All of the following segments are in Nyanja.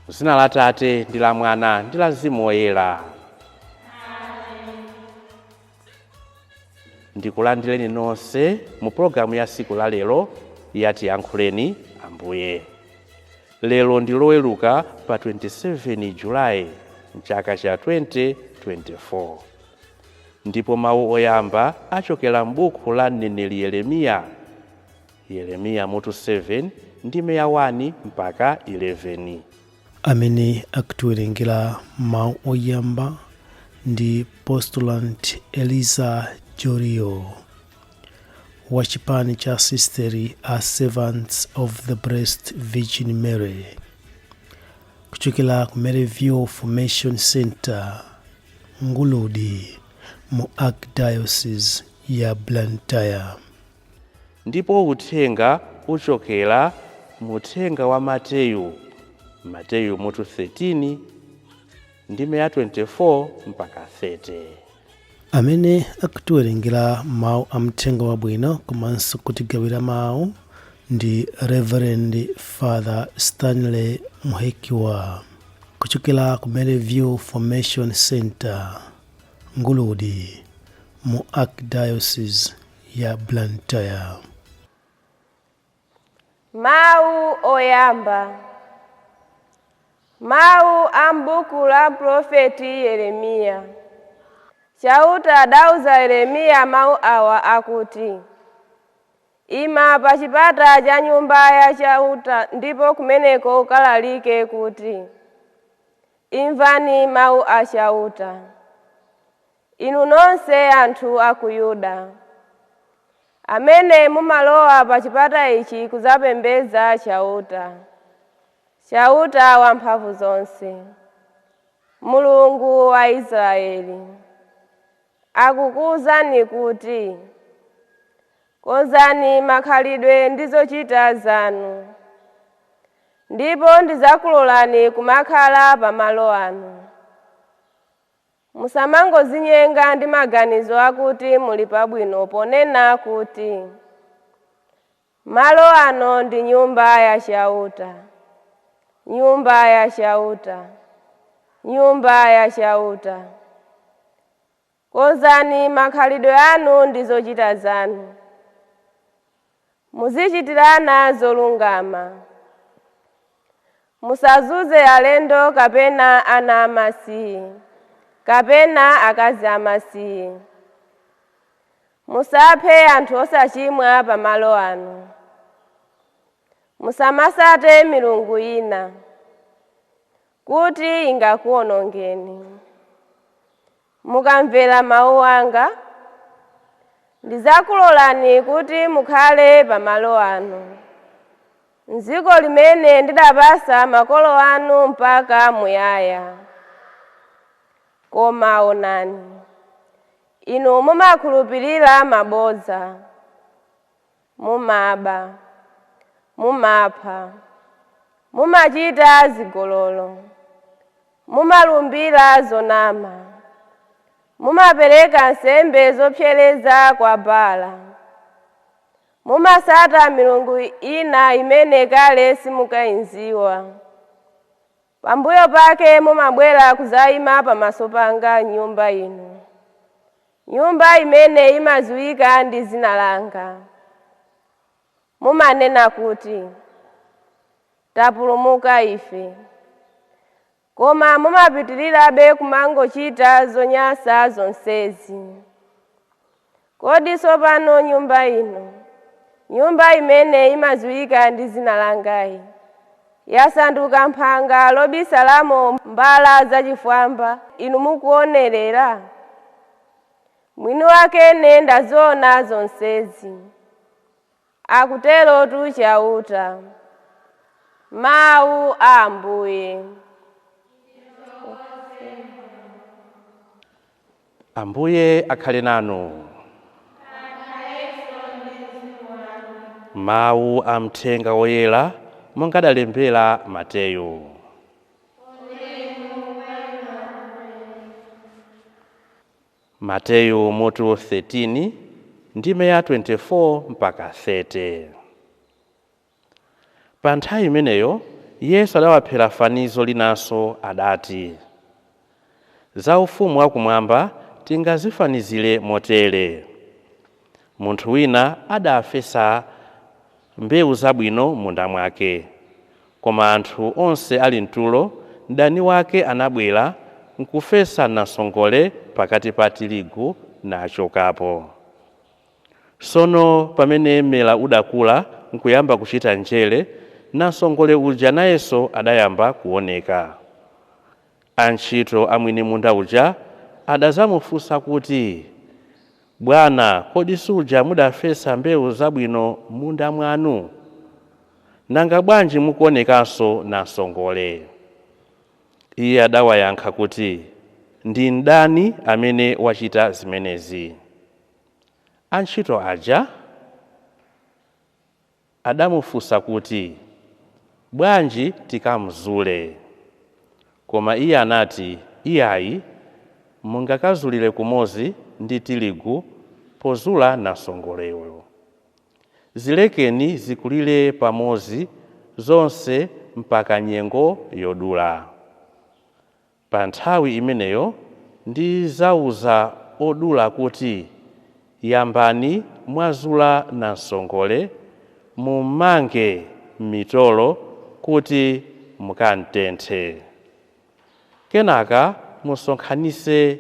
Zina la Tate ndi la Mwana ndi la Mzimu Woyera. Ndikulandireni nonse mu pologalamu ya siku la lero ya Tiyankhuleni Ambuye. Lero ndi Loweruka pa 27 Julayi mchaka cha 2024, ndipo mawu oyamba achokera m'buku la mneneri Yeremiya, Yeremiya mutu 7 ndime ya 1 mpaka 11. Amene akutiwerengera mawu oyamba ndi Postulant Eliza Jorio wa chipani cha Sisteri a Servants of the Blessed Virgin Mary kuchokera ku Maryview Formation Center, Nguludi, mu Archdiocese ya Blantyre. Ndipo uthenga uchokera muthenga wa Mateyu, Mateyu mutu 13 ndime ya 24 mpaka 30. Amene akutiwerengera mawu a mthenga wabwino komanso kutigawira mawu ndi Reverend Father Stanley Muhekiwa kuchokera ku Maryview Formation Center, Nguludi, mu Archdiocese ya Blantyre. Mawu oyamba, mawu a m'buku la profeti Yeremiya. Chauta adauza Yeremiya mawu awa akuti, ima pa chipata cha nyumba ya Chauta ndipo kumeneko ukalalike kuti, imvani mawu a Chauta, inu nonse anthu a ku Yuda amene mumalowa pa chipata ichi kudzapembedza Chauta, Chauta wamphamvu zonse, Mulungu wa Israeli. Akukuwuzani kuti, konzani makhalidwe ndi zochita zanu, ndipo ndidzakulolani kumakhala pamalo anu. Musamangozinyenga ndi maganizo akuti muli pabwino ponena kuti, malo ano ndi nyumba ya Chauta, nyumba ya Chauta, nyumba ya Chauta. Konzani makhalidwe anu ndi zochita zanu, muzichitirana zolungama. Musazunze alendo kapena ana amasiye kapena akazi amasiye. Musaphe anthu osachimwa pamalo anu. Musamasate milungu ina kuti ingakuwonongeni. Mukamvera mawu anga, ndidzakulolani kuti mukhale pamalo anu m'dziko limene ndidapasa makolo anu mpaka muyaya. Koma onani, inu mumakhulupirira mabodza, mumaba, mumapha, mumachita zigololo, mumalumbira zonama, mumapereka nsembe zopsereza kwa Baala, mumasata milungu ina imene kale simukayidziwa. Pambuyo pake mumabwera kudzayima pamaso panga nyumba ino, nyumba imene imadziwika ndi dzina langa. Mumanena kuti, tapulumuka ife, koma mumapitirirabe kumangochita zonyansa zonsezi. Kodi tsopano nyumba ino, nyumba imene imadziwika ndi dzina langayi, yasanduka mphanga lobisalamo mbala zachifwamba inu mukuonerera? Mwini wake ine ndaziona zonsezi, akuterotu Chauta. Mawu a Ambuye. Ambuye akhale nanu. Mawu a mthenga woyera monga adalembera Mateyu. Mateyu mutu 13 ndime ya 24 mpaka 30. Pa nthawi imeneyo Yesu adawaphera fanizo linanso adati, za ufumu wakumwamba tingazifanizire motere. Munthu wina adafesa mbewu zabwino munda mwake, koma anthu onse ali mtulo, mdani wake anabwera nkufesa namsongole pakati pa tirigu nachokapo. Sono pamene mmera udakula nkuyamba kuchita njere, namsongole uja nayenso adayamba kuoneka. Antchito amwini munda uja adazamufunsa kuti, bwana, kodi suja mudafesa mbewu zabwino munda mwanu? Nanga bwanji mukuonekanso namsongole? Iye adawayankha kuti, ndi mdani amene wachita zimenezi. Antchito aja adamufunsa kuti, bwanji tikamzule? Koma iye anati, iyayi, mungakazulire kumozi ndi tirigu pozula namsongoleyo. Zilekeni zikulire pamozi zonse mpaka nyengo yodula. Pa nthawi imeneyo ndizawuza odula kuti, yambani mwazula namsongole, mummange mitolo kuti mukantenthe. Kenaka musonkhanitse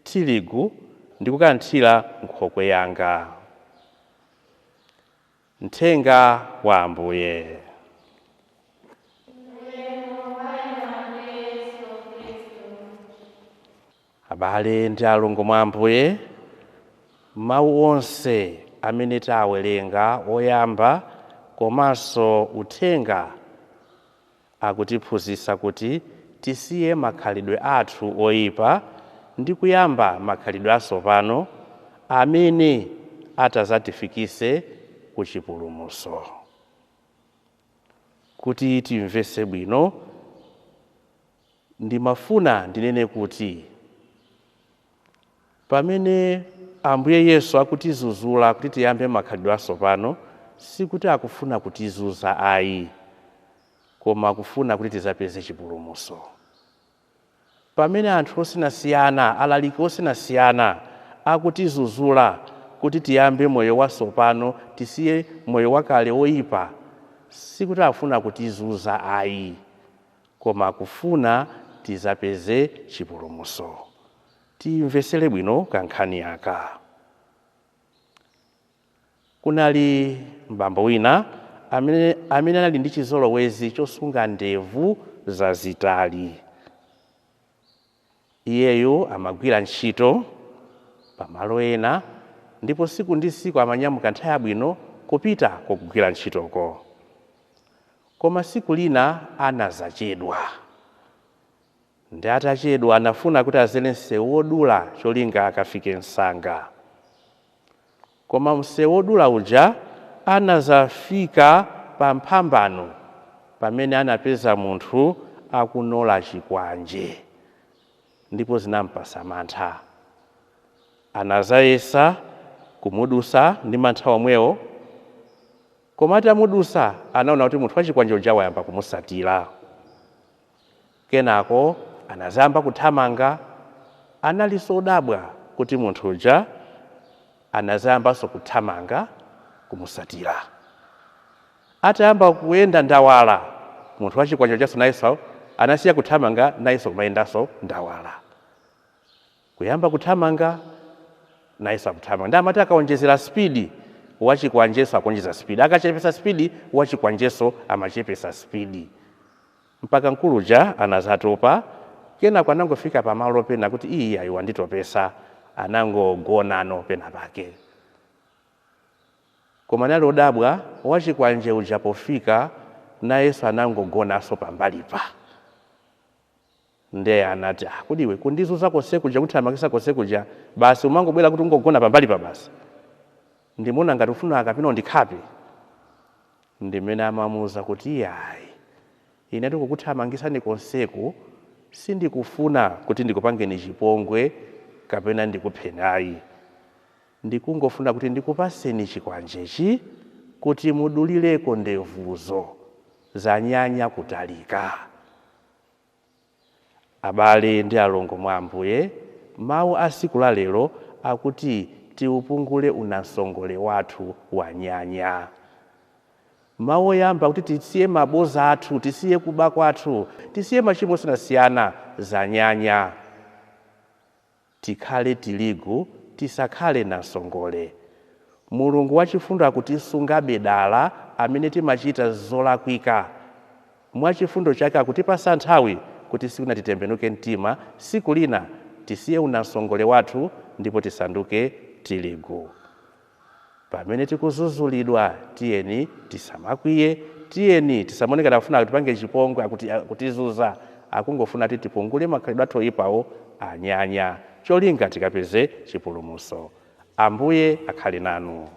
tirigu ndi kukanthira nkhokwe yanga. Mthenga wa Ambuye. Abale ndi alongo mwa Ambuye, mawu onse amene tawerenga oyamba komanso uthenga akutiphunzitsa kuti tisiye makhalidwe athu oyipa ndi kuyamba makhalidwe atsopano amene atazatifikise ku chipulumutso. Kuti timvese bwino, ndimafuna ndinene kuti pamene Ambuye Yesu akutizuzula kuti tiyambe makhalidwe atsopano, sikuti akufuna kutizuza ayi, koma akufuna kuti tizapeze chipulumutso. Pamene anthu osiyanasiyana, alaliki osiyanasiyana akutizuzula kuti tiyambe moyo watsopano, tisiye moyo wakale woyipa, sikuti akufuna kutizuza ayi, koma akufuna tizapeze chipulumutso. Timvesere bwino kankhani aka. Kunali mbambo wina amene anali ndi chizolowezi chosunga ndevu zazitali. Iyeyo amagwira ntchito pamalo ena, ndipo siku ndi siku amanyamuka nthawi yabwino kupita kokugwira ntchitoko. Koma siku lina anazachedwa. Ndi atachedwa anafuna kuti azere msewu wodula cholinga akafike msanga. Koma msewu wodula uja anazafika pa mphambano pamene anapeza munthu akunola chikwanje, ndipo zinampasa mantha. Anazayesa kumudusa ndi mantha omwewo, koma atamudusa anaona kuti munthu wachikwanje uja wayamba kumusatira. Kenako anazayamba kuthamanga, analinso odabwa kuti munthu uja anazayambanso kuthamanga kumusatira. Atayamba kuyenda ndawala, munthu wachikwanje ujanso nayenso anasiya kuthamanga, nayenso kumayendanso ndawala. Kuyamba kuthamanga, nayenso akuthamanga. Ndi amati akaonjezera spidi, wachikwanjenso akuonjeza spidi. Akachepesa spidi, wachikwanjenso amachepesa spidi. Mpaka mkuluja anazatopa, kenako anangofika pamalo pena kuti iyi ayi wanditopesa, anangogonano pena pake. Koma anali odabwa, wachikwanje uja pofika nayenso anangogonanso pambalipa. Ndiye anati, "Ah, kodi iwe kundizunza konse kuja, kuthamangisa konse kuja, basi umangobwera kuti ungogona pambali pa basi, ndimuna ngati ufuna akapena undikhape." Ndimene amamuwuza kuti, "Iyayi, ine ndikukuthamangisani konseku sindikufuna kuti ndikupangeni chipongwe kapena ndikupheni ayi, ndikungofuna kuti ndikupaseni chikwanjechi kuti mudulireko ndevuzo, zanyanya kutalika." Abale ndi alongo mwa Ambuye, mawu a siku la lero akuti tiupungule unamsongole wathu wanyanya. Mawu oyamba kuti tisiye maboza athu, tisiye kuba kwathu, tisiye machimo osiyanasiyana, zanyanya, tikhale tirigu, tisakhale namsongole. Mulungu wachifundo akutisungabe dala amene timachita zolakwika. Mwachifundo chake akutipasa nthawi kuti siku lina titembenuke mtima, siku lina tisiye unamsongole wathu ndipo tisanduke tirigu. Pamene tikuzuzulidwa, tiyeni tisamakwiye, tiyeni tisamonekera akufuna tipange chipongwe, akutizuza akungofuna kuti tipungule makhalidwe athu oyipawo anyanya, cholinga tikapeze chipulumutso. Ambuye akhale nanu.